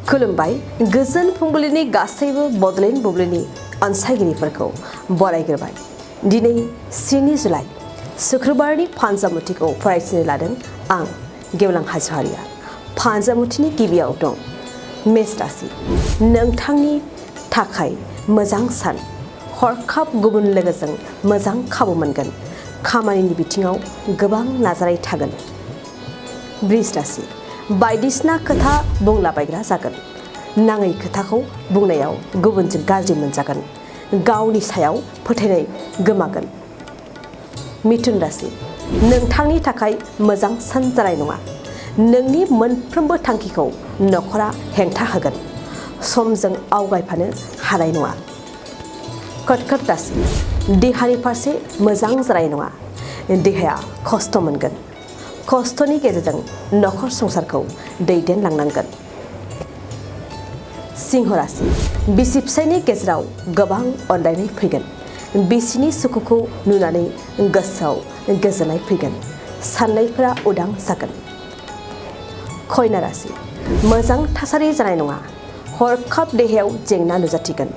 खुलुमबाय गोजोन फुंबिलिनि गासैबो बडलेण्ड बुब्लिनि अनसायगिरिफोरखौ बरायग्रोबाय। दिनै 3 जुलाइ शुक्रबारनि फानजामुथिखौ फरायथिनो लादों आं गेवलां हाज'वारिया। फानजामुथिनि गिबियाव दं मेष राशि। नोंथांनि थाखाय मोजां सान। हरखाब गुबुन लोगोजों मोजां खाबु मोनगोन। खामानिनि बिथिङाव गोबां नाजानाय थागोन। वृष राशि। बायदिसिना खोथा बुंलाबायग्रा जागोन। नाङै खोथाखौ बुंनायाव गुबुनजों गाज्रि मोनजागोन। गावनि सायाव फोथायनाय गोमागोन। मिथुन राशि। नोंथांनि थाखाय मोजां सान जानाय नङा। नोंनि मोनफ्रोमबो थांखिखौ नखरा हेंथा होगोन। समजों आवगायफानो हानाय नङा। कर्कट राशि। देहानि फारसे मोजां जानाय नङा। देहाया खस्थ' मोनगोन। खस्थ'नि गेजेरजों नखर संसारखौ दैदेनलांनांगोन। सिंह राशि। बिसि फिसायनि गेजेराव गोबां अनलायनाय फैगोन। बिसिनि सुखुखौ नुनानै गोसोआव गोजोननाय फैगोन। साननायफोरा उदां जागोन। कन्या राशि। मोजां थासारि जानाय नङा। हरखाब देहायाव जेंना नुजाथिगोन।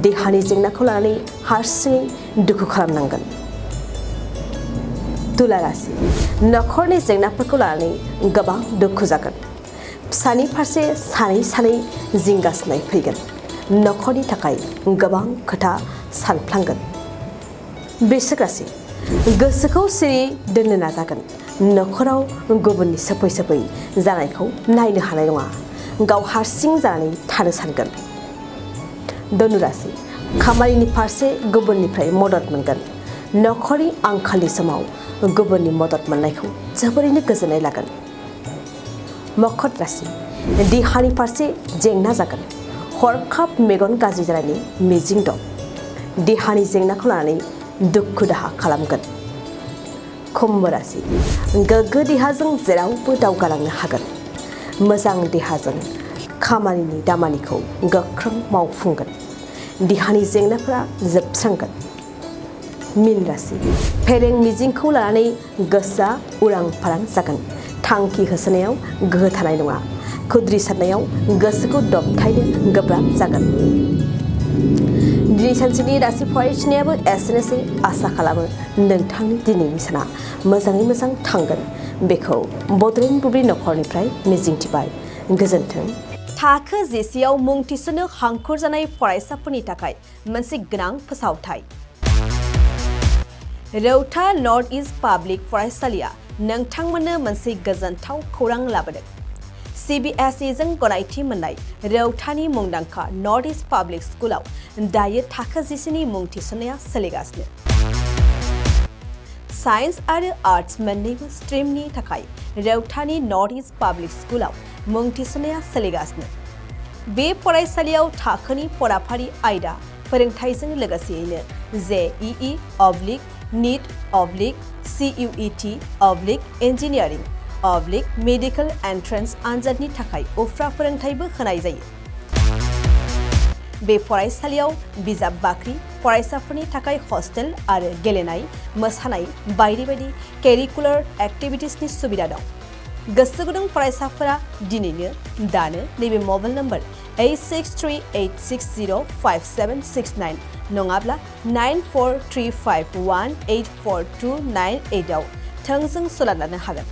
देहानि जेंनाखौ लानानै हारसिङै दुखु खालामनांगोन। तुला राशि। नखरनि जेंनाफोरखौ लानानै गोबां दुखु जागोन। फिसानि फारसे सानै जिंगासिनाय फैगोन। नखरनि थाखाय गोबां खोथा सानफ्लांगोन। वृश्चिक राशि। गोसोखौ सिरि दोननो नाजागोन। नखराव गुबुननि सोफै जानायखौ नायनो हानाय नङा। गाव हारसिं जानानै थानो सानगोन। धनु राशि। खामानिनि फारसे गुबुननिफ्राय मदद मोनगोन। नखरनि आंखालनि समाव गुबुननि मदद मोननायखौ जोबोरैनो गोजोननाय लागोन। मकर राशि। देहानि फारसे जेंना जागोन। हरखाब मेगन गाज्रि जानायनि मिजिं दं। देहानि जेंनाखौ लानानै दुखु दाहा खालामगोन। कुम्भ राशि। गोग्गो देहाजों जेरावबो दावगालांनो हागोन। मोजां देहाजों खामानिनि दामानिखौ गोख्रों मावफुंगोन। देहानि जेंनाफोरा जोबस्रांगोन। मीन राशि। फेलें मिजिंखौ लानानै गोसोआ उरां फारां जागोन। थांखि होसोनायाव गोहो थानाय नङा। खुद्रि साननायाव गोसोखौ दबथायनो गोब्राब जागोन। दिनै सानसेनि राशि फरायथिनायाबो एसेनोसै। आसा खालामो नोंथांनि दिनैनि साना मोजाङै मोजां थांगोन। बेखौ बडलेण्ड बुब्लि नखरनिफ्राय मिजिंथिबाय। गोजोन्थों। थाखो जिसेआव मुं थिसननो हांखुर जानाय फरायसाफोरनि थाखाय मोनसे गोनां फोसावथाय। रौता नर्थ इस्ट पाब्लिक फरायसालिया नोंथांमोननो मोनसे गोजोनथाव खौरां लाबोदों। CBSE जों गनायथि मोननाय रौतानि मुंदांखा नर्थ इस्ट पाब्लिक स्कुलाव दायो थाखो 10नि मुं थिसननाया सोलिगासिनो। साइन्स आरो आर्ट्स मोन्नैबो स्ट्रिमनि थाखाय रौतानि नर्थ इस्ट पाब्लिक स्कुलाव मुं थिसननाया सोलिगासिनो। बे फरायसालियाव थाखोनि फराफारि आयदा फोरोंथायजों लोगोसेयैनो JEE NEET CUET engineering medical entrance आनजादनि थाखाय उफ्रा फोरोंथायबो होनाय जायो। बे फरायसालियाव बिजाब बाख्रि, फरायसाफोरनि थाखाय हस्टेल आरो गेलेनाय, मोसानाय बायदि केरिकुलार एक्टिभिटिसनि सुबिदा दं। गोसो गुदुं फरायसाफोरा दिनैनो दानो नैबे मबाइल नम्बर 8638605769 नङाब्ला 9435184298 आव थोंजों सोलोंनो हागोन।